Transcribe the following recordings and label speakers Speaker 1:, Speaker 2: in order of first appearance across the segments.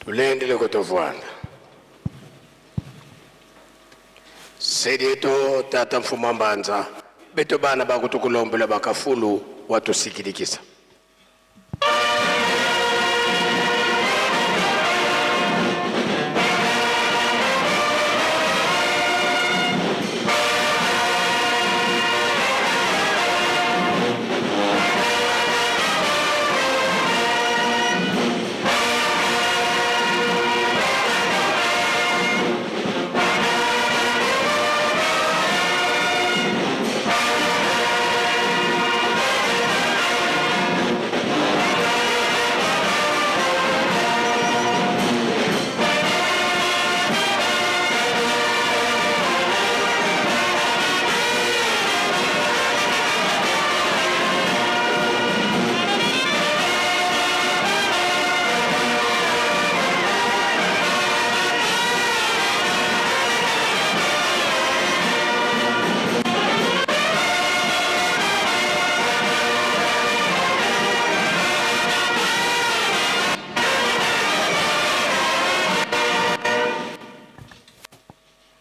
Speaker 1: Tulendele kotovwanda. Sedieto tata mfuma mbanza beto bana bakutukulombela bakafulu watusikilikisa.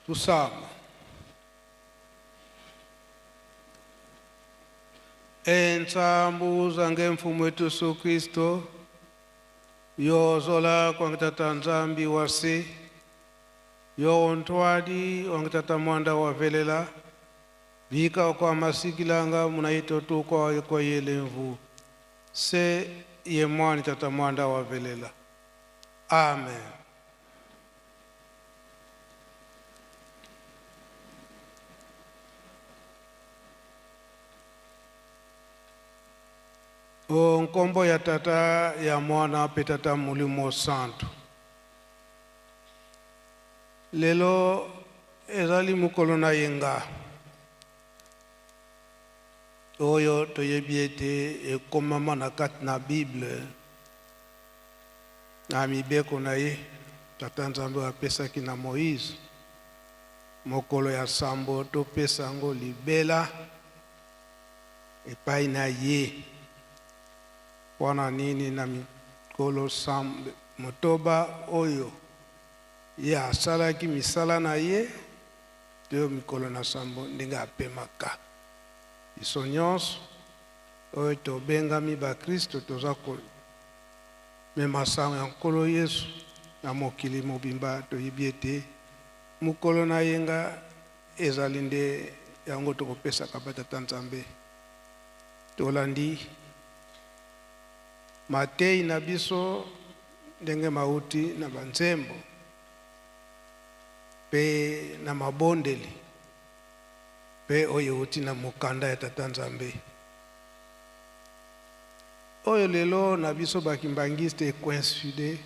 Speaker 2: Tusama. Entsambuza ngemfumo wetu Yesu Kristo yozola kwangitata Nzambi wase yo ntwadi wangitata mwanda wavelela bika kwa masikilanga munaito kwa kwa yelemvu se ye mwani tata mwanda wavelela. Amen. O nkombo ya tata ya mwana pe tata molimo santu. Lelo ezali mokolo na yenga oyo toyebi ete ekomama na kati na Bible na mibeko na ye tata Nzambe oyo apesaki na Moïse mokolo ya sambo topesa yango libela epai na ye. Mpona nini na mikolo motoba oyo ye asalaki misala na ye to mikolo na sambo ndenge apemaka. Biso nyonso oyo tobengami bakristo toza komema sango ya Nkolo Yesu na mokili mobimba, toyebi ete mokolo na yenga ezali nde yango tokopesaka batata Nzambe. Tolandi matei na biso ndenge mauti na banzembo pe na mabondeli pe oyo euti na mokanda ya tata Nzambe. Oyo lelo na biso bakimbangiste ecoïncide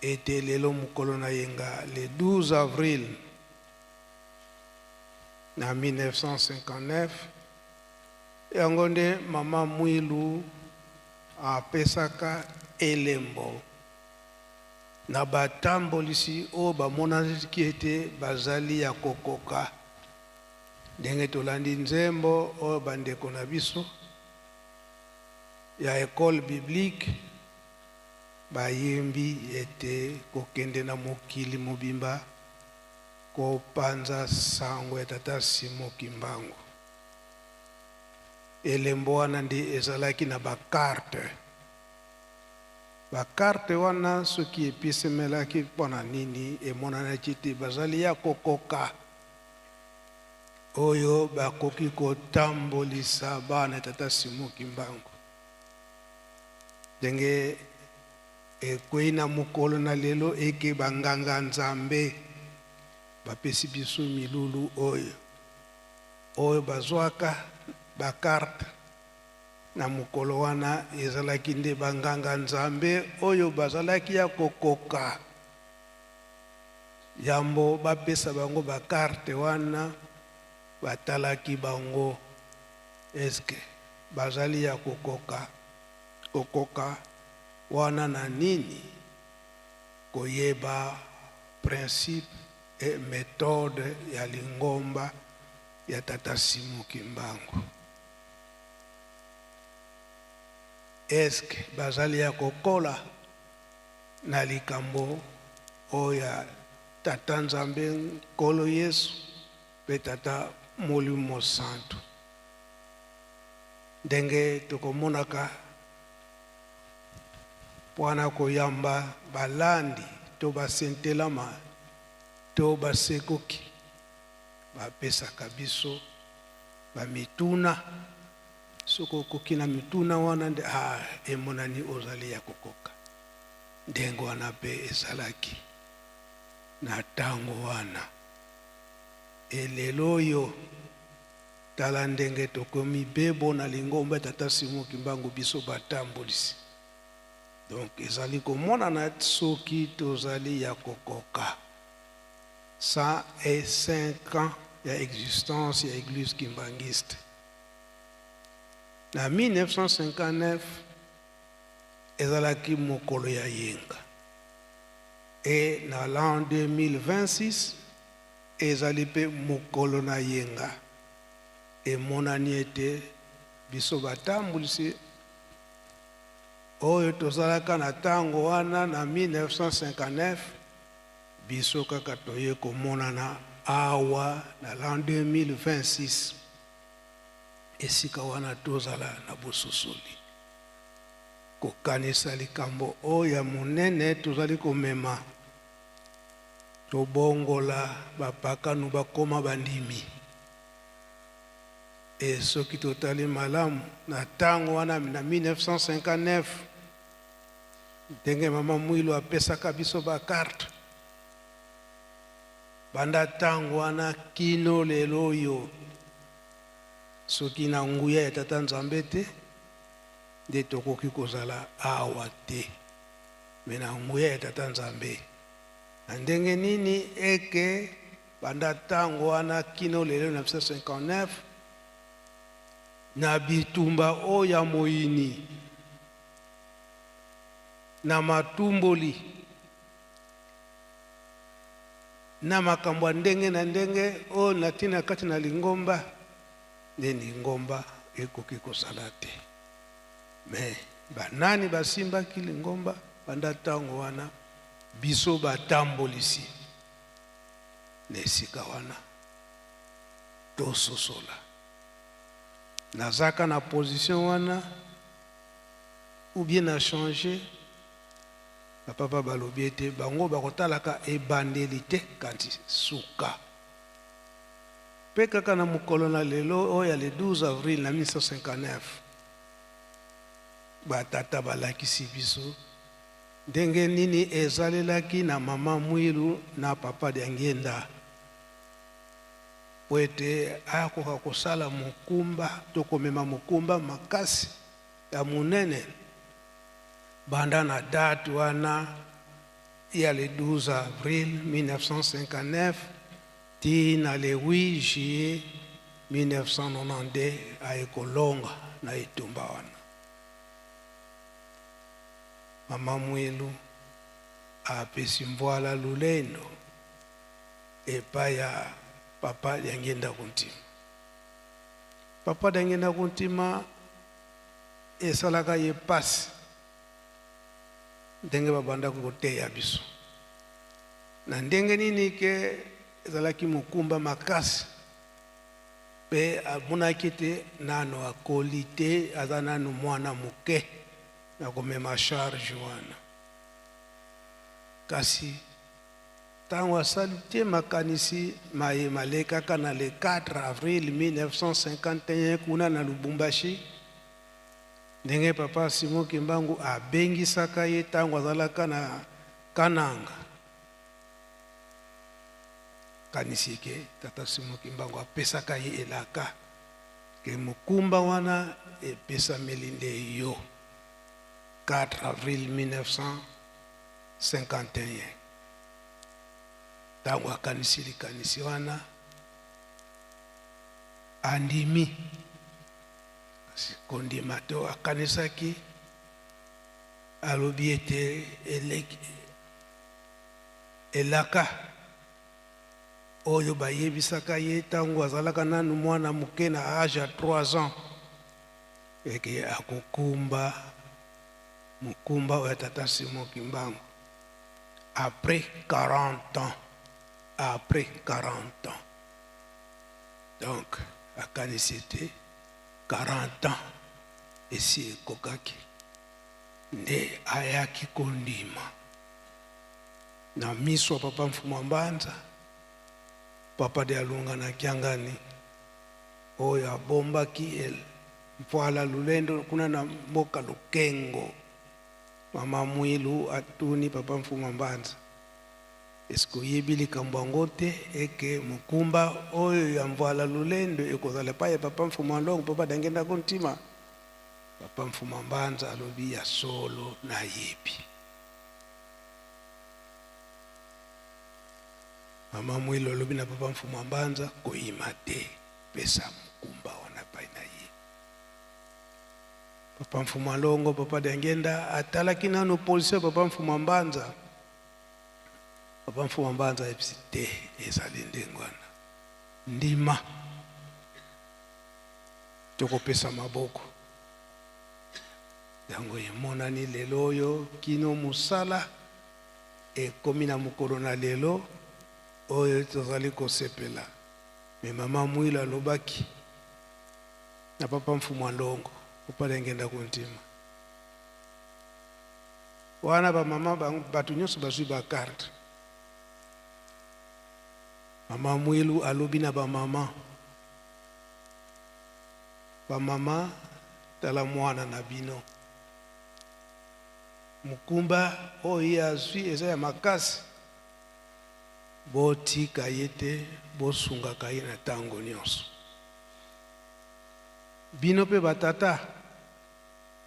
Speaker 2: ete lelo mokolo na yenga le 12 avril na 1959 yango nde mama Mwilu apesaka elembo na batambolisi oyo bamonanaki ete bazali ya kokoka. Ndenge tolandi nzembo oyo bandeko na biso ya Ecole biblique bayembi ete kokende na mokili mobimba kopanza sango ya tata Simon Kimbangu. Elembo wana nde ezalaki na bakarte. Bakarte wana soki epesemelaki mpo na nini emonanaki te bazali ya kokoka oyo bakoki kotambolisa bana ya tata Simon Kimbangu. Ndenge ekwei na mokolo na lelo eke banganga Nzambe bapesi biso milulu oyo oyo bazwaka bakarte na mokolo wana ezalaki nde banganga Nzambe oyo bazalaki ya kokoka yambo bapesa bango bakarte wana batalaki bango eske bazali ya kokoka kokoka wana na nini koyeba principe et méthode ya lingomba ya tata Simon Kimbangu. Eske bazali ya kokola? Na likambo oyo ya Tata Nzambe Nkolo Yesu mpe Tata Molimo Santu. Ndenge tokomonaka mpo na koyamba balandi to basentelama to basekoki, bapesaka biso bamituna. Soki okoki na mituna wana nde ah, emonani ozali ya kokoka. Ndenge wana mpe ezalaki na ntango wana. Elelo oyo, tala ndenge tokomi bebo na lingomba ya Tata Simon Kimbangu, biso batambolisi. Donc ezali komonana soki tozali ya kokoka. 105 ans ya existence ya Église Kimbanguiste. Na 1959 ezalaki mokolo ya yenga, e na l'an 2026 ezali mpe mokolo na yenga. Emonani ete biso batambulisi oyo tozalaka na ntango wana na 1959, biso kaka toye komonana awa na l'an 2026. Esika wana tozala na bososoli kokanisa likambo oyo ya monene tozali komema, tobongola bapakanu bakoma bandimi. E soki totali malamu na ntango wana na 1959, ndenge mama Mwilu apesaka biso bakarte, banda ntango wana kino lelo oyo, soki na nguya ya Tata Nzambe te nde tokoki kozala awa te. Me na nguya ya Tata Nzambe, na ndenge nini eke banda ntango wana kino lelo na 1959, na bitumba oyo ya moyini, na matumboli, na makambo ya ndenge na ndenge oyo na ntina kati na lingomba, nde lingomba ekoki kozala te. Me banani basimbaki lingomba banda ntango wana? Biso batambolisi. Na esika wana tososola, nazaka na position wana ou bien na changer. Bapapa balobi ete bango bakotalaka ebandeli te kasi suka. Mpe kaka na mokolo na lelo oyo ya le 12 avril na 1959, batata balakisi biso ndenge nini ezalelaki na mama Mwilu na papa Diangienda po ete akoka kosala mokumba to komema mokumba makasi ya monene banda na date wana ya le 12 avril 1959 ti na le 8 juillet 1992 aye kolonga na etumba wana. Mama Mwilu apesi mvwala lulendo epai ya papa Diangienda Kuntima. Papa Diangienda Kuntima esalaka ye pasi ndenge babandaki koteya biso na ndenge nini ke ezalaki mokumba makasi, mpe amonaki ete nano akoli te, aza nano mwana moke na komema charge wana. Kasi ntango asali te makanisi maye malekaka na le 4 avril 1951 kuna na Lubumbashi, ndenge papa Simon Kimbangu abengisaka ye ntango azalaka na Kananga, kanisi ke tata Simon Kimbangu apesaka ye elaka ke mokumba wana epesameli nde yo. 4 avril 1951, ntango akanisi likanisi wana, andimi. Kasi kondima to akanisaki, alobi ete elaka oyo bayebisaka ye ntango azalaka nanu mwana moke na age ya 3 ans, eke akokumba mokumba oyo ya tata Simon Kimbangu. Après 40 ans, après 40 ans. Donc akanisi ete 40 ans esi ekokaki nde ayaki kondima na miso ya papa Mfumu Mbanza, papa de Alunga na Kiangani, oyo abombaki Mfuala Lulendo kuna na mboka Lukengo. Mama Mwilu atuni papa Mfumu Mbanza: "Eske oyebi likambo yango te eke mokumba oyo ya Mvuala Lulendo ekozala epai ya papa Mfumu Longo, papa Dangenda Kontima?" Papa Mfumu Mbanza alobi: "Ya solo, nayebi." Mama Mwilu alobi na papa Mfumu Mbanza: "Koyima te, pesa mokumba wana epai na ye." Papa Mfumu Longo, papa Dangenda, atalaki nano position ya papa Mfumu Mbanza. Papa Mfumu Mbanza ayebisi te: "Ezali ndenge wana, ndima, tokopesa maboko." Yango emonani lelo oyo kino mosala ekomi na mokolo na lelo oyo tozali kosepela. Me mama Mwilu alobaki na papa Mfumu Longo, papa Dangenda Kontima wana, bamama, bato nyonso bazwi bacarte. Mama Mwilu alobi na bamama: "Bamama, tala mwana na bino, mokumba oyo ye azwi eza ya makasi. Botika ye te, bosungaka ye na ntango nyonso. Bino mpe batata,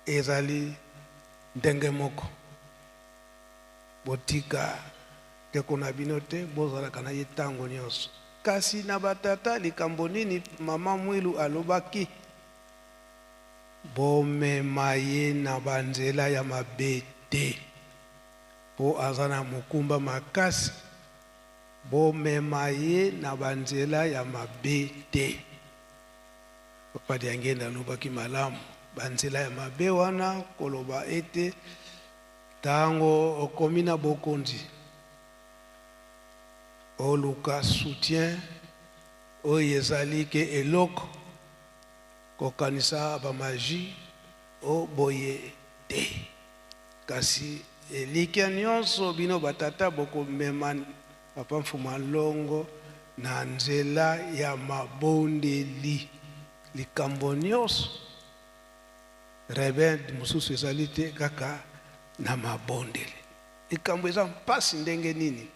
Speaker 2: ezali ndenge moko, botika ndeko na bino te, bozalaka na ye ntango nyonso." Kasi na batata, likambo nini mama Mwilu alobaki? "Bomema ye na banzela ya mabe te, mpo aza na mokumba makasi. Bomema ye na banzela ya mabe te." Papa Diangenda alobaki malamu, banzela ya mabe wana, koloba ete ntango okomi na bokonzi, oluka soutien oyo ezali ke eloko kokanisa bamagie o boye te. Kasi elikya nyonso, bino batata bokomema papa Mfuma Longo na nzela ya mabondeli. Likambo nyonso, remède mosusu ezali te, kaka na mabondeli. Likambo eza mpasi ndenge nini,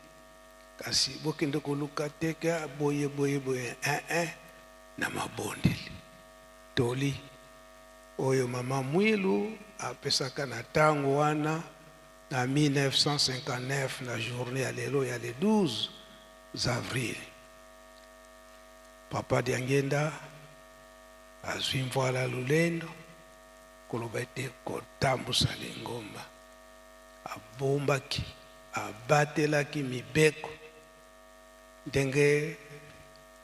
Speaker 2: kasi bokende koluka te ke boye boye boye, un na mabondeli. Toli oyo mama Mwilu apesaka na ntango wana na 1959, na journée ya lelo ya le 12 avril, papa Diangenda azwi Mvuala Lulendo, koloba ete kotambusa lingomba. Abombaki, abatelaki mibeko ndenge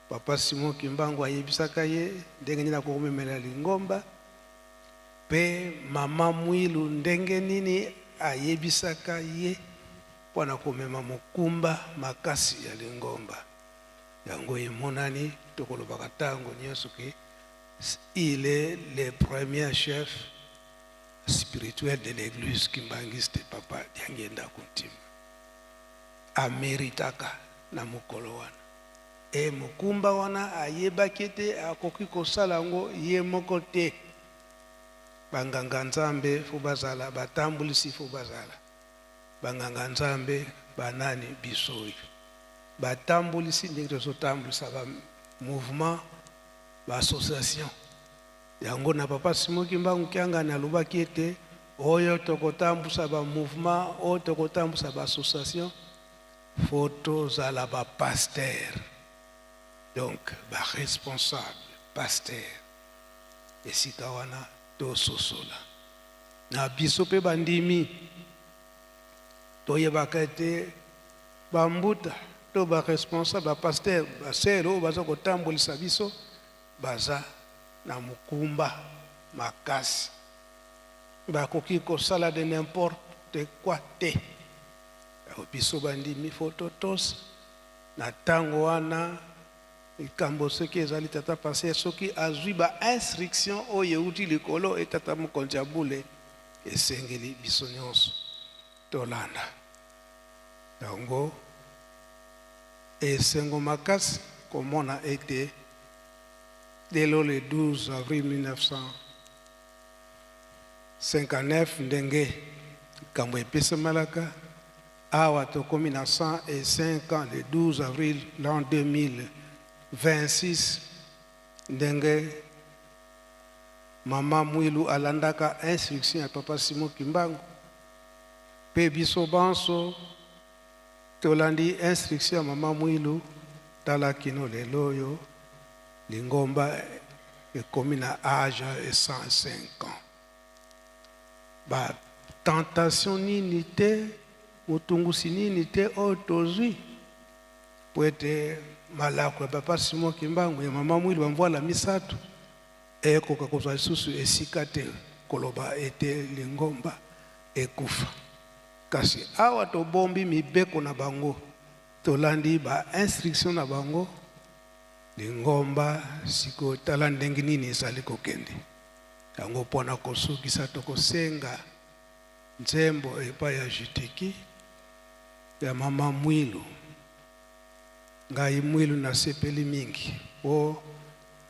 Speaker 2: papa Simon Kimbangu ayebisaka ye ndenge nini akokomemela lingomba, mpe mama Mwilu ndenge nini ayebisaka ye mpo na komema mokumba makasi ya lingomba. Yango emonani tokolobaka ntango nyonso ke il est le premier chef spirituel de l'église kimbanguiste. Papa Diangenda Kuntima ameritaka na mokolo wana e mokumba wana. Ayebaki ete akoki kosala yango ye moko te. Banganga Nzambe fo bazala, batambulisi fo bazala. Banganga Nzambe banani? Biso oyo batambulisi, ndenge tozotambulisa bamouvement, baassociation. Yango na papa Simon Kimbangu Kiangani alobaki ete oyo tokotambusa bamouvement, oyo tokotambusa baassociation, fo tozala bapasteur, donc baresponsable pasteur. Esika wana tososola na biso mpe bandimi, toyebaka ete bambuta to baresponsable, bapasteur, basere oyo baza kotambolisa biso baza na mokumba makasi, bakoki kosala de n'importe quoi te. Biso bandimi fo totosa na ntango wana. Likambo soki ezali tata pasteur soki azwi ba instruction oyo euti likolo e tata mokonzi ya bule, esengeli biso nyonso tolanda yango. Esengo makasi komona ete lelo le 12 avril 1959, ndenge likambo epesamelaka awa, tokomi na 105 ans le 12 avril l'an 2026, ndenge mama Mwilu alandaka instruction ya papa Simon Kimbangu, mpe biso banso tolandi instruction ya mama Mwilu. Tala kino lelo oyo lingomba ekomi na âge ya 105 ans. Batentation nini te, motungusi nini te oyo tozwi, po ete malako ya papa Simon Kimbangu, ya mama Mwilu, bamvwala misato ekoka kozwa lisusu esika te koloba ete lingomba ekufa. Kasi awa tobombi mibeko na bango, tolandi bainstruction na bango, lingomba sikoyo tala ndenge nini ezali kokende. Yango mpona kosukisa, tokosenga nzembo epai ya Jutiki ya mama Mwilu. Ngai Mwilu nasepeli mingi po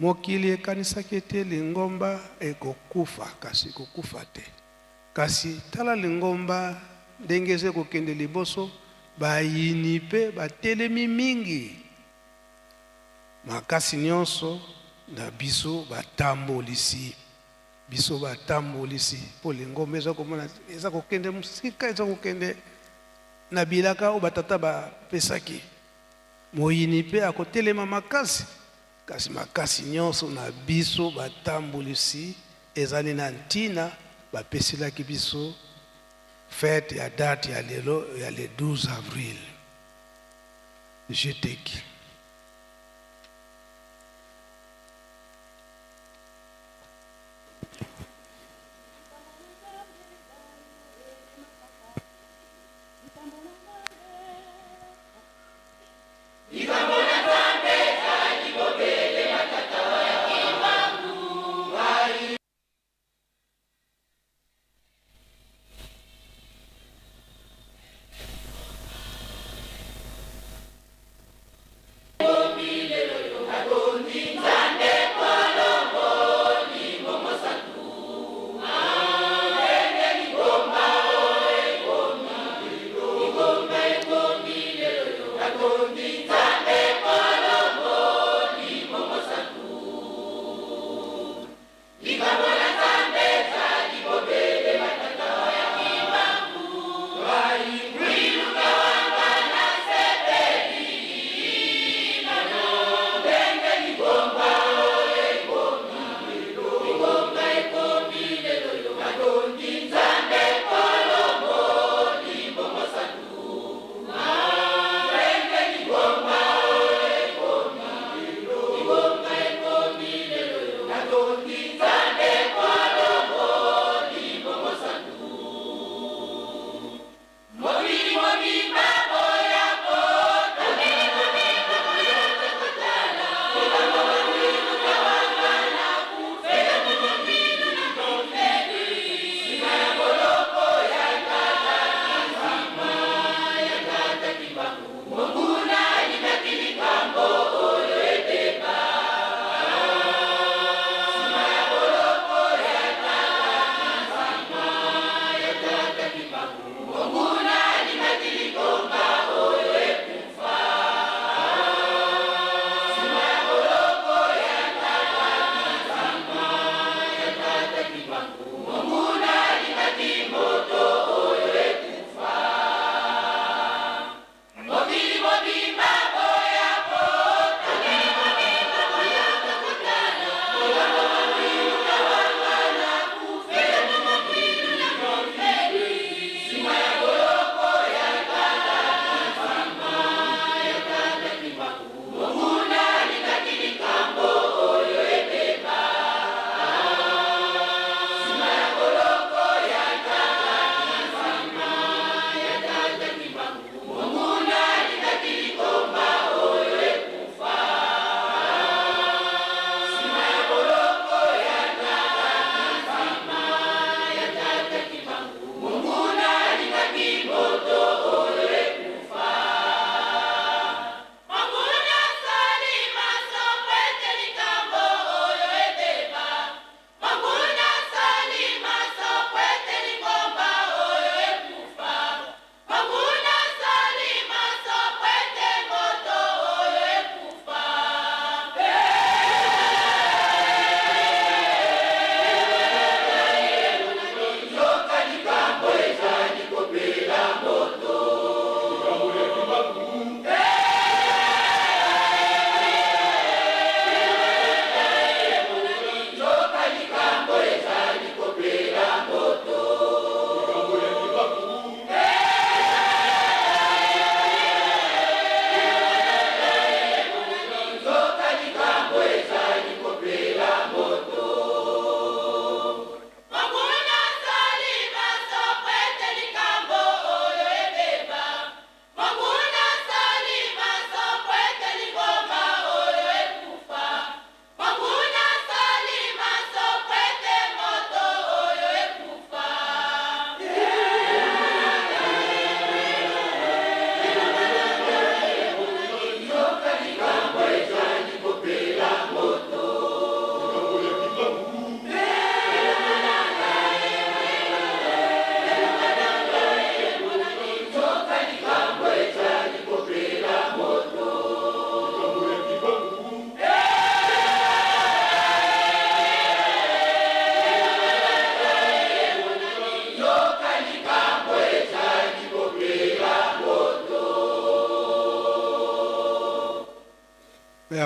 Speaker 2: mokili ekanisaki ete lingomba ekokufa, kasi ekokufa te. Kasi tala lingomba ndenge eza kokende liboso, bayini mpe batelemi mingi. Makasi nyonso na biso batambolisi, biso batambolisi, mpo lingomba eza komona eza kokende mosika, eza kokende na bilaka oyo batata bapesaki. Moyini mpe akotelema makasi, kasi makasi nyonso na biso batambolisi ezali na ntina bapeselaki biso fête ya date ya lelo ya le 12 avril. Jeteki.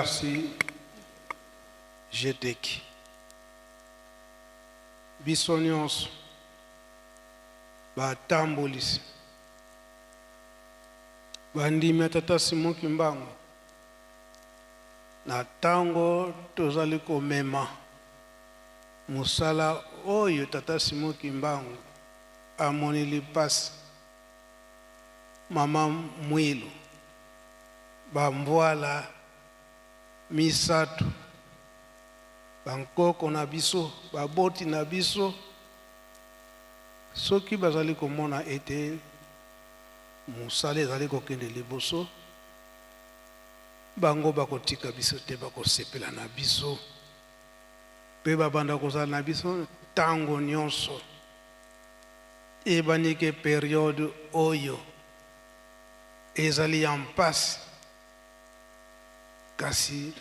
Speaker 2: Merci Jeteki. Biso nyonso batambolisi bandimi ya Tata Simon Kimbangu na ntango tozali komema mosala oyo Tata Simon Kimbangu amoneli mpasi Mama Mwilu bambwala misato, bankoko na biso, baboti na biso, soki bazali komona ete mosala ezali kokende liboso, bango bakotika biso te, bakosepela na biso mpe babanda kozala na biso ntango nyonso. Eyebani ke periode oyo ezali ya mpasi, kasi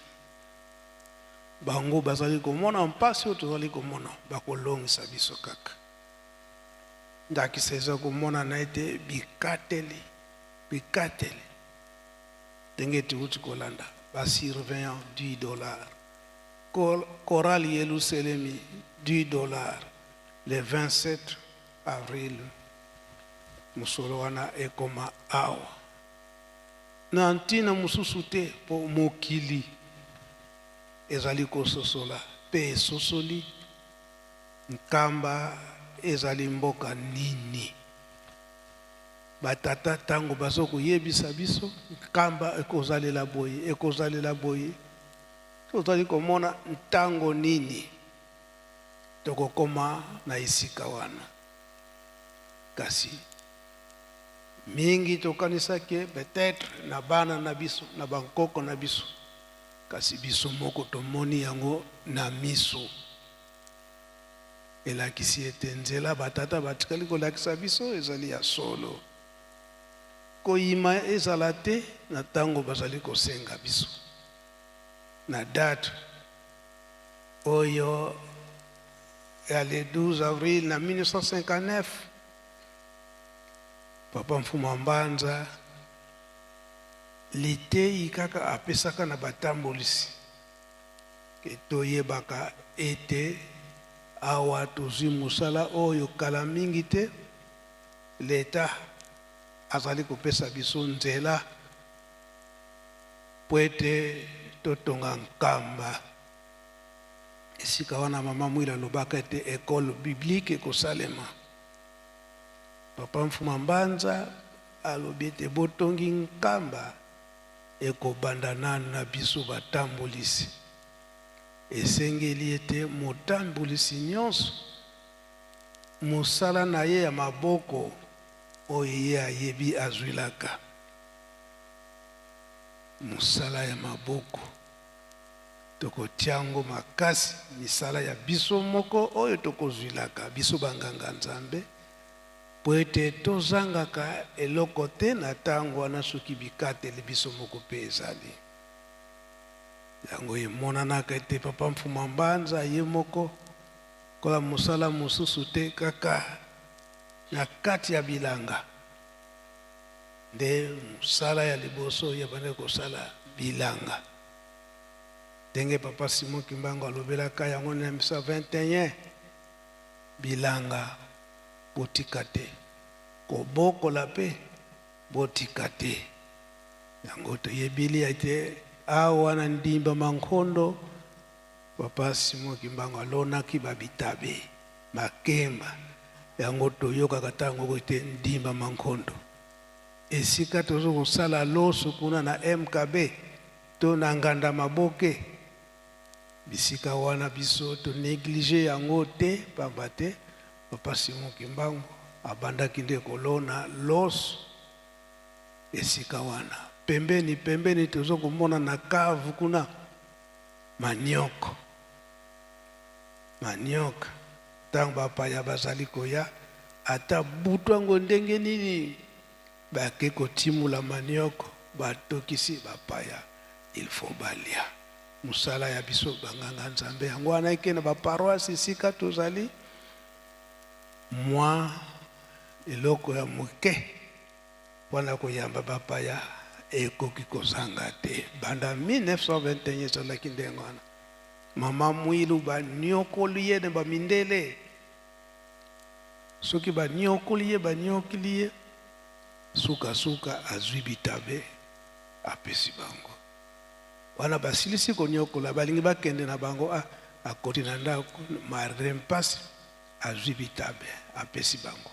Speaker 2: bango bazali komona mpasi oyo tozali komona, bakolongisa biso kaka. Ndakisa eza komonana ete bikateli bikateli ndenge touti kolanda ba surveillant 10 dollars, chorale Yelusalemi 10 dollars le 27 avril, mosolo wana ekoma awa na ntina mosusu te mpo mokili ezali kososola mpe esosoli Nkamba ezali mboka nini. Batata ntango bazo koyebisa biso Nkamba ekozalela boye, ekozalela boye, tozali komona ntango nini tokokoma na esika wana. Kasi mingi tokanisaki peut-être na bana na biso, na bankoko na biso, kasi biso moko tomoni yango na miso. Elakisi ete nzela batata batikali kolakisa biso ezali ya solo. Koyima ezala te na ntango bazali kosenga biso na date oyo ya le 12 avril na 1959. Papa Mfuma Mbanza liteyi kaka apesaka na batambolisi ke toyebaka ete awa tozwi mosala oyo kala mingi te, Leta azali kopesa biso nzela mpo ete totonga Nkamba. Esika wana Mama Mwila alobaka ete ecole biblique ekosalema. Papa Mfuma Mbanza alobi ete botongi Nkamba ekobanda nanu na biso batambolisi. Esengeli ete motambolisi nyonso mosala na ye ya maboko oyo ye ayebi azwilaka mosala ya maboko, tokotia yango makasi, misala ya biso moko oyo tokozwilaka biso banganga Nzambe, mpo ete tozangaka eloko te na ntango wana soki bikateli biso moko mpe ezali. Yango emonanaka ete Papa Mfuma Mbanza ye moko kola mosala mosusu te kaka na kati ya bilanga nde mosala ya liboso ye abandaki kosala bilanga. Ndenge Papa Simon Kimbangu alobelaka yango na 1921, bilanga botika te, kobokola mpe botika te. Yango toyebili ete awa na Ndimba Mankondo Papa Simon Kimbangu alonaki ba bitabe, makemba, yango toyokaka tango oko ete Ndimba Mankondo. Esika tozo kosala loso kuna na MKB to na Nganda Maboke, bisika wana biso to negliger yango te pamba te Papa Simon Kimbangu abandaki nde kolona loso esika wana. Pembeni pembeni tozo komona na cave kuna Manioko, manioc, tango bapaya bazali koya, ata butu yango ndenge nini, bake kotimula manioko, batokisi bapaya, il faut balia. Mosala ya biso banganga Nzambe yango wana, eke na ba paroisse esika tozali, mwa eloko ya moke mpona koyamba bapaya Ekoki kozanga te. Banda 1921 ezalaki ndenge wana. Mama Mwilu baniokoli ye na bamindele. Soki baniokoli ye, baniokili ye, sukasuka azwi bitabe apesi bango. Wana basilisi koniokola, balingi bakende na bango, ah, akoti na ndako malgre mpasi, azwi bitabe apesi bango,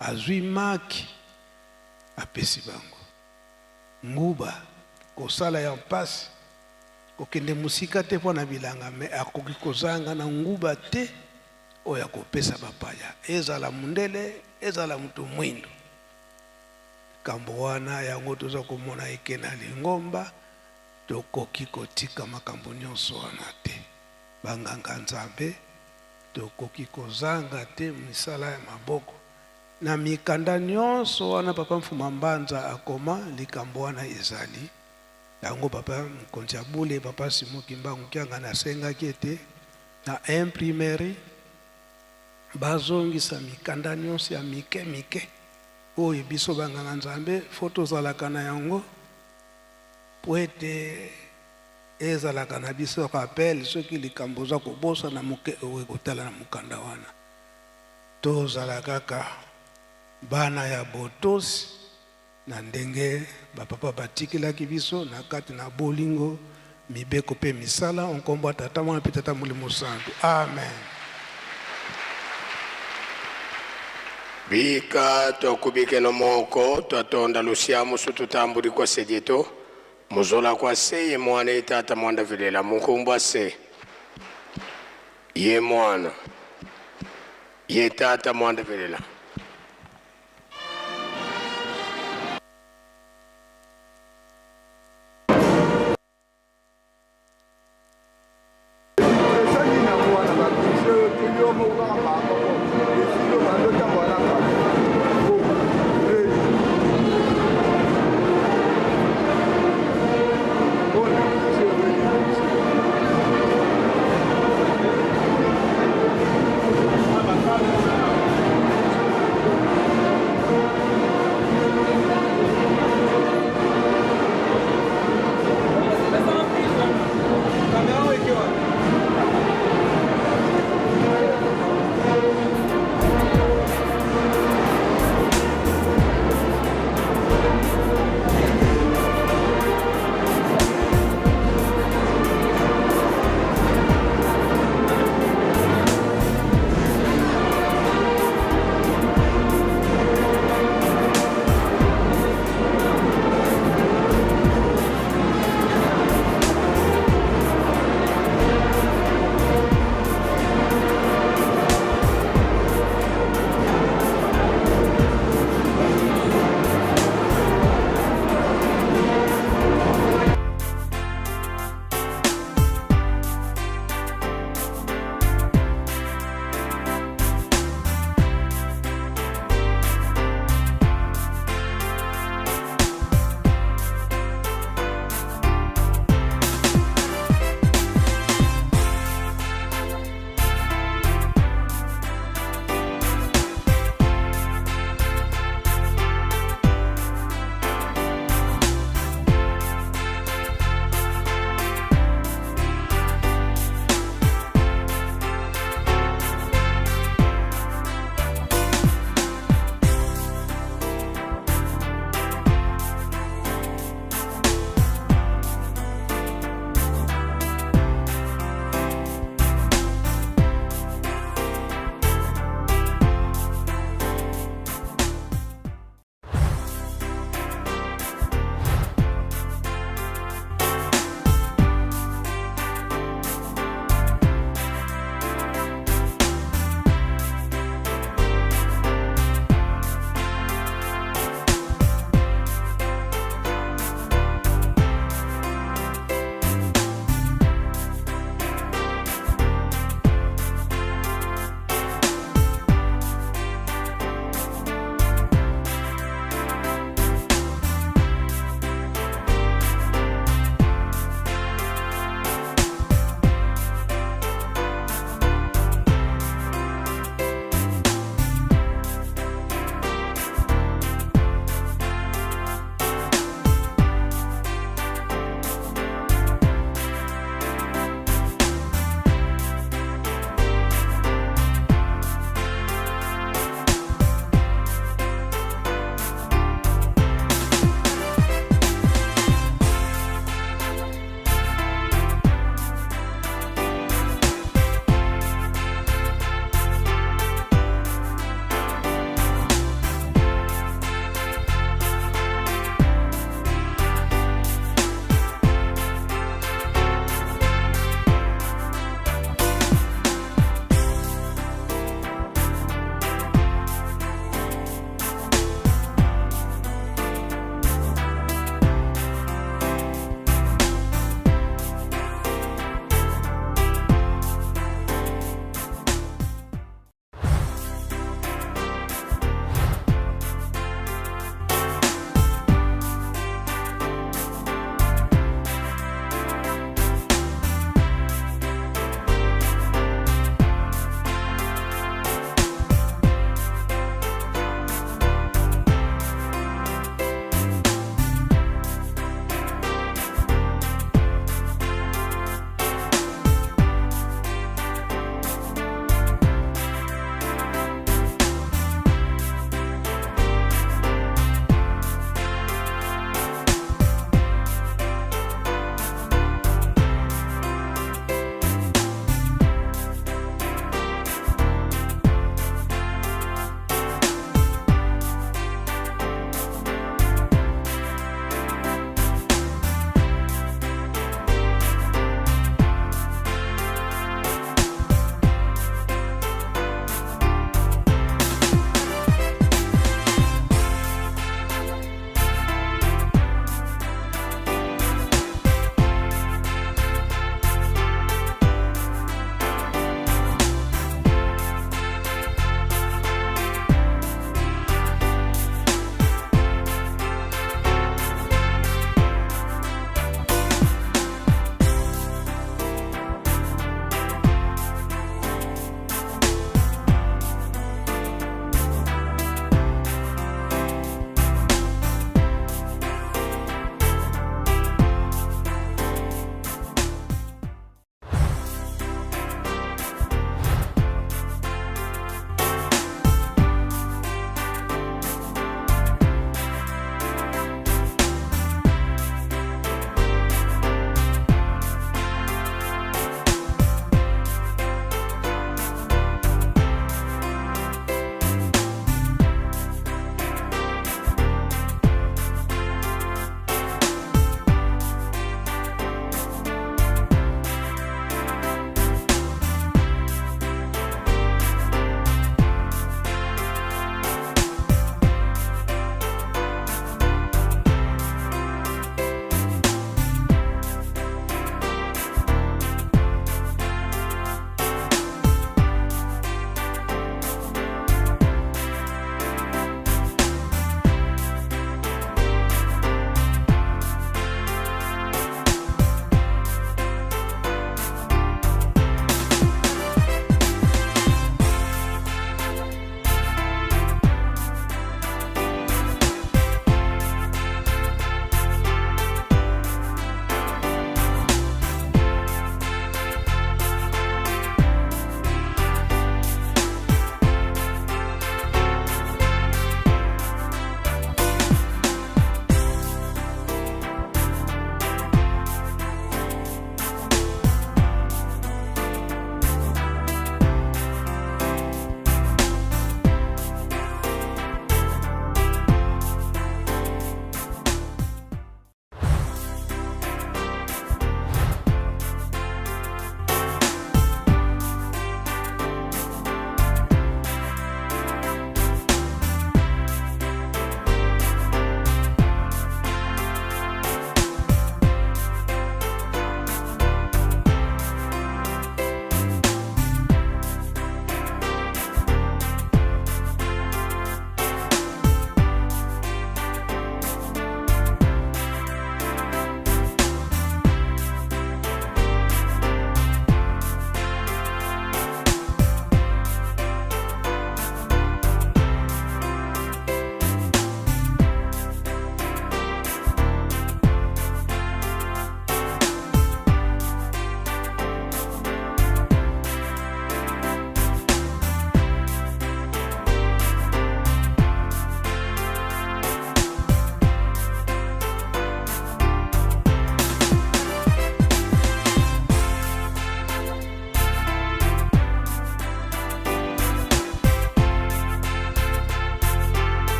Speaker 2: azwi maki apesi bango, nguba kosala ya mpasi, kokende mosika te mpo na bilanga, me akoki kozanga na nguba te oyo akopesa bapaya, ezala mundele, ezala moto mwindo. Likambo wana yango toza komona eke na lingomba, tokoki kotika makambo nyonso wana te. Banganga Nzambe, tokoki kozanga te misala ya maboko. Na mikanda nyonso wana Papa Mfuma Mbanza akoma, likambo wana ezali yango. Papa mokonzi ya bule, Papa Simon Kimbangu Kiangani asengaki ete na imprimerie bazongisa mikanda nyonso ya mike mike oyo biso banganga Nzambe fo tozalaka na yango, po ete ezalaka na biso rappel soki likambo oza kobosana moke okoki kotala na mokanda wana. Tozala kaka bana ya botosi na ndenge ba papa batikelaki biso na kati na bolingo, mibeko mpe misala. O nkombo ya Tata, Mwana mpe Tata Molimo Santu. Amen.
Speaker 1: Bika twakubikeno moko twatonda lusiamu sututambuli kwa sejeto muzola kwa se ye mwana ye tata mwanda vilela munkumbwa se ye mwana ye tata mwanda vilela.